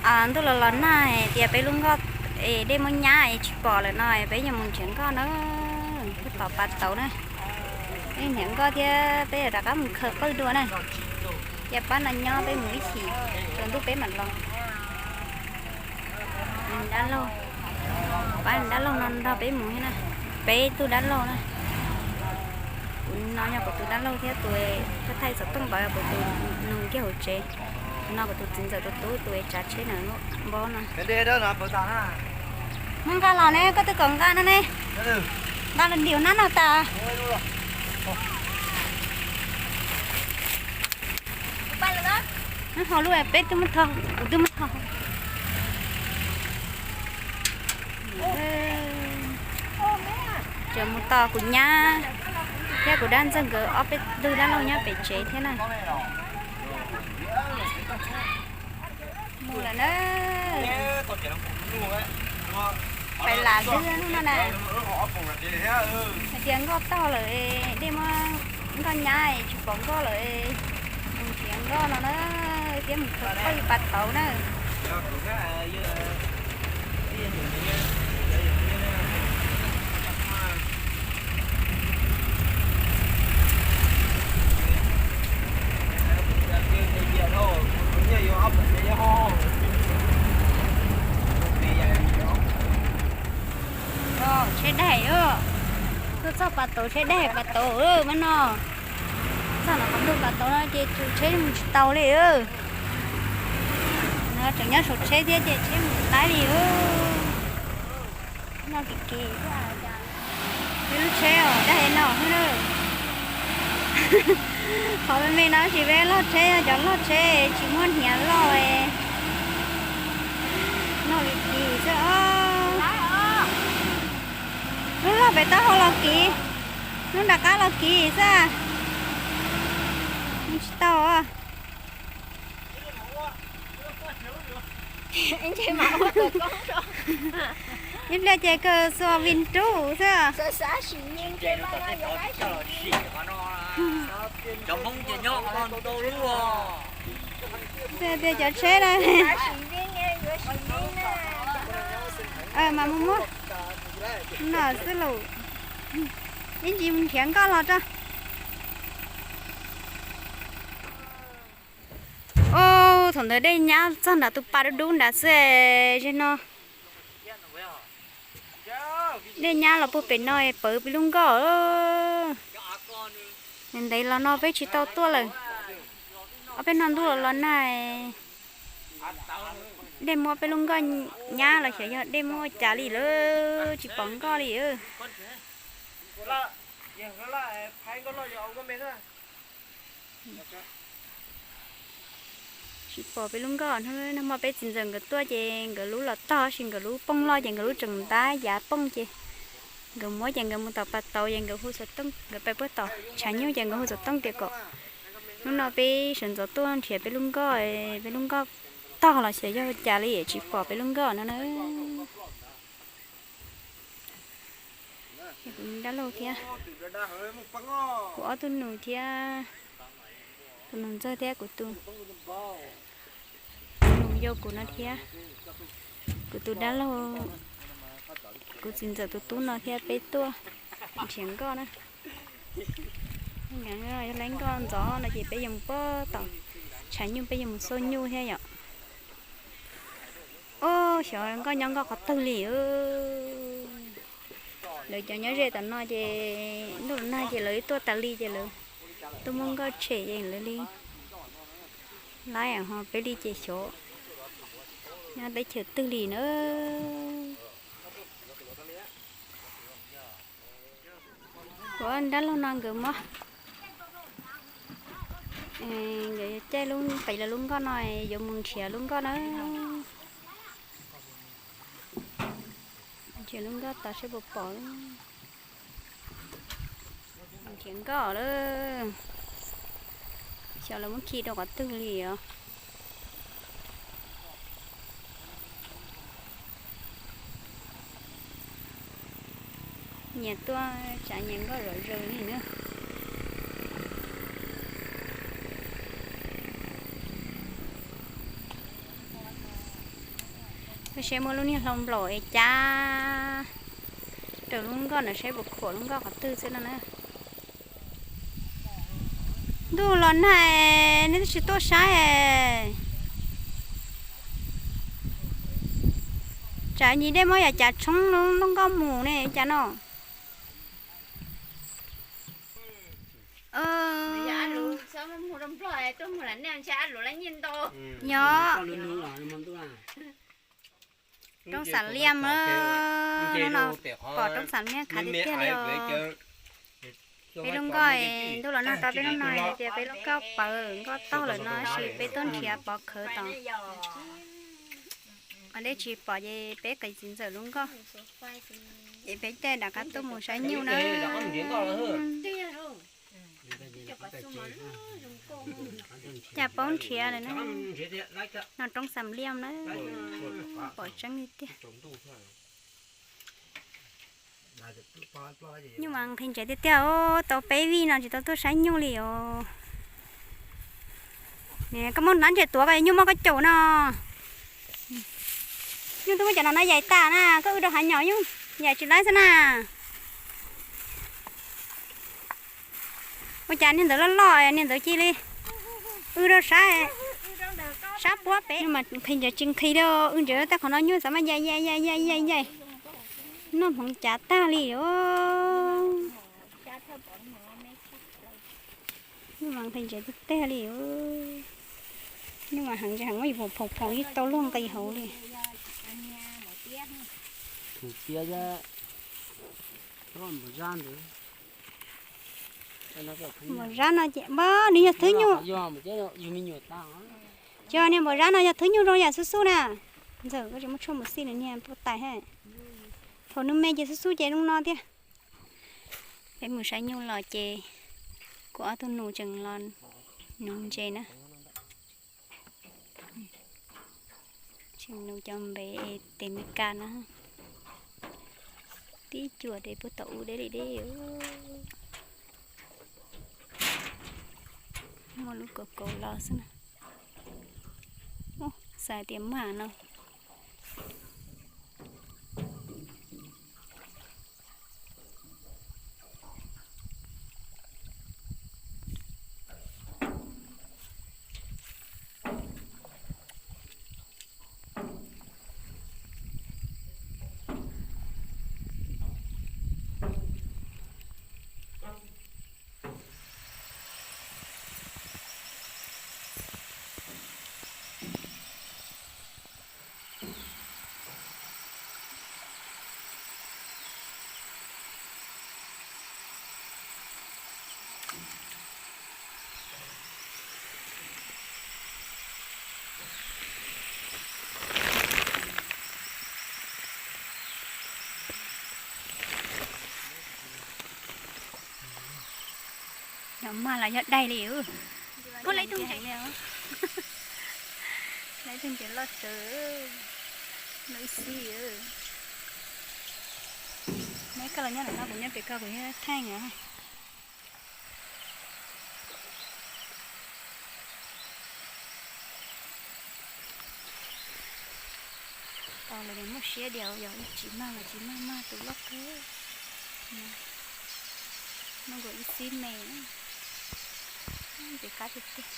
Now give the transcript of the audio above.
Ntuj los los nag tias peb lub nkoj es dej muab nyab es tsis pom lawm no, peb yuav mus nrhiav nkoj na, peb tom pas tauv na. Peb nrhiav nkoj thiab peb yuav rov qab mus khaws qwj dua na. Cia pab no nyob peb mus ib chim, tsaus ntuj peb mam los. Dab laug, pab dab laug no nrog peb mus thiab na, peb tug dab laug na. Kuv no yog kuv tus dab laug thiab tus thaij xov tooj ntawd yog kuv tus nus kiag hauv tsev. No kuv tus txiv ntxawm tus tub tus tsav tsheb na, npaub no. Muab nqa los ne, koj twb kom nqa no ne. Nqa los diav nab no tas. Nab ho lub peb twb muab tho, kuv twb muab tho. Tseem mus tos kuv nyab thiab kuv dab ntxawg nkawd ob peb tug dab laug nyob pem tsev thiab na. Mus lawm na. Pais lam hlwb hnub no na. Hais tias nkoj tog lawm, dej muab nkoj nyab tsis pom nkoj lawm, mus nrhiav nkoj no na, thiab mus khaws qwj pas tauv na. Tsheb daig, tuaj txog pas tauv, tsheb daig pas tauv mas no. Txog no qhov ntug pas tauv no ces tus tsheb mus tsis tau li. No tseem nyob saum tsheb thiab ces tsheb mus tsis laib li. No kim kim. Peb lub tsheb os, dab heev no xwb na. Qhov me me no tsis peb log tsheb, yog cov log tsheb tsis muaj hniav loj. No kim kim xwb os. Lub log pem taub hau los kim, lub nram qab los kim xwb. Mus tsis tau. Ib pliag ces kawg xuas vij nrub xwb. Tias cov tsheb na. Mas mus muab no xwb lauj. Ib ntsis mus nrhiav nkoj los tso. Ub, thaum ntawd dej nyab txog nram tus pas dub dub nrad xwb, zaum no dej nyab los puag pem no pawv peb lub nkoj. Ntev los no peb tsis tau tuaj lawm. Ob peb hnub ntuj los nag, dej muab peb lub nkoj nyab los xyov yog dej muab ua cas li lawm, tsis pom nkoj li. Tsis pom peb lub nkoj. Nag hmo peb txiv ntxawm nkawd tuaj ces nkawd lub los tog, tab sis nkawd lub poob loj ces nkawd lub tseem ntab yav poob ces nkawd muab ces nkawd mus tom pas tauv ces nkawd hu xov tooj, nkawd pais puag tom tshav nyuj ces nkawd hu xov tooj tias kom hnub no peb sawv ntxov tuaj nrhiav peb lub nkoj, peb lub nkoj tog los xyov yog ua cas li tsis pom peb lub nkoj no na. Kuv dab laug thiab, kuv ob tug nus thiab, tus nus ntxawg thiab kuv tus nus yau kuv no thiab, kuv tus dab laug, kuv txiv ntxawm tus tub no thiab peb tuaj nrhiav nkoj na. Yog lawv nkoj ntxov no ces peb yuav mus puag tom tshav nyuj, peb yuav mus xauj nyuj thiab yom. Ub, xyov nkoj nyob nkoj qhov twg li. Lawv cov nyob ze tom no ces ntuj los nag ces lawv tuaj tas li ces lawv tuaj muab nkoj tshem ces lawv li laib ho peb li ces xyov nyob teb chaws twg li na. Kuv dab laug no nkawd muab, nkawd caij lub, pem lawv lub nkoj no, yuav mus nrhiav lub nkoj na. Nrhiav lub nkoj tas seb puas pom. Nrhiav nkoj lawm, xyov lawv muab khi rau qhov twg li os. Nyias tuaj tsav nyias nkoj zom zaws li na. Seb muaj lub niag hlau nplaum es cav raws lub nkoj ntawd seb puas khuam lub nkoj qhov twg xwb no na. Ntuj los nag, nej twb tsis tuaj saib. Tsam nyim dej muab yam cav tshoob lub nkoj mus ne cas no. Nyob roob Xam Liam, no pom roob Xam Liam khav tiag tiag li os. Peb lub nkoj, ntuj los nag tau peb lub no tias peb lub nkoj pawv nkoj tog lawm no sis peb tuaj nrhiav pov khawv tos. Dej tsis pom ces peb qiv txiv ntxawm lub nkoj, ces peb caij rov qab tuaj mus saib nyuj na. Cas paub nrhiav lawm na. No roob Xam Liam na, pom tseeb li tiag. Nyuj mas nqhis ntsev tiag tiag, tau peb vij no tsis tau tuaj saib nyuj li os. Koj muab hnab ntses tuav kom nyuj muaj koj caum no. Nyuj twb muab cov no no yaim tas na, koj wb rau hav nyom nyuj yaim tsis laib xwb na. Ua cas niag ntawd loj loj, niag ntawd cia li wb rau sab, sab puab pem. Nyuj mas nqhis ntsev tsis nqhis li, wb ntsev tej qhov no nyuj xav mas yaim yaim yaim yaim yaim yaim, noj hmoov cav tag li os. Nyuj mas nqhis ntsev tiag tiag li. Nyuj mas heev ntsev heev, muab yus phoom phoom yeej tau luag nqis hauv li. Npaum zab no ces npab nws yog thwb nyuj. Ces niag npaum zab no yog thwb nyuj zoo yam xub xub na. Ntxawm koj tsis muaj tshuaj mus xij nws niag puj tais ha. Thaum nws me ces xub xub ces zoo no tiag. Peb mus saib nyuj los ces kuv ob tug nus tseem los nuv ntses na. Tseem nuv cov npev tes Meskas na. Tib cuam dej puag tom ub deb li deb. Muaj lub kaus kaus los xwb na. Xav tias maj no. Yog maj los yog daig li. Puab lawv ib tug ntses, lawv ib tug ntses loj tsawv, loj ib xib. Neb koj los nyob ntawm no, kuv nyob pem koj, kuv nyob theej os. Tau lawm, muaj siab diam, yog tsis mag los tsis mag, mag tus loj kawg. Muaj nkaus ib xib me, ntses qab tiag tiag.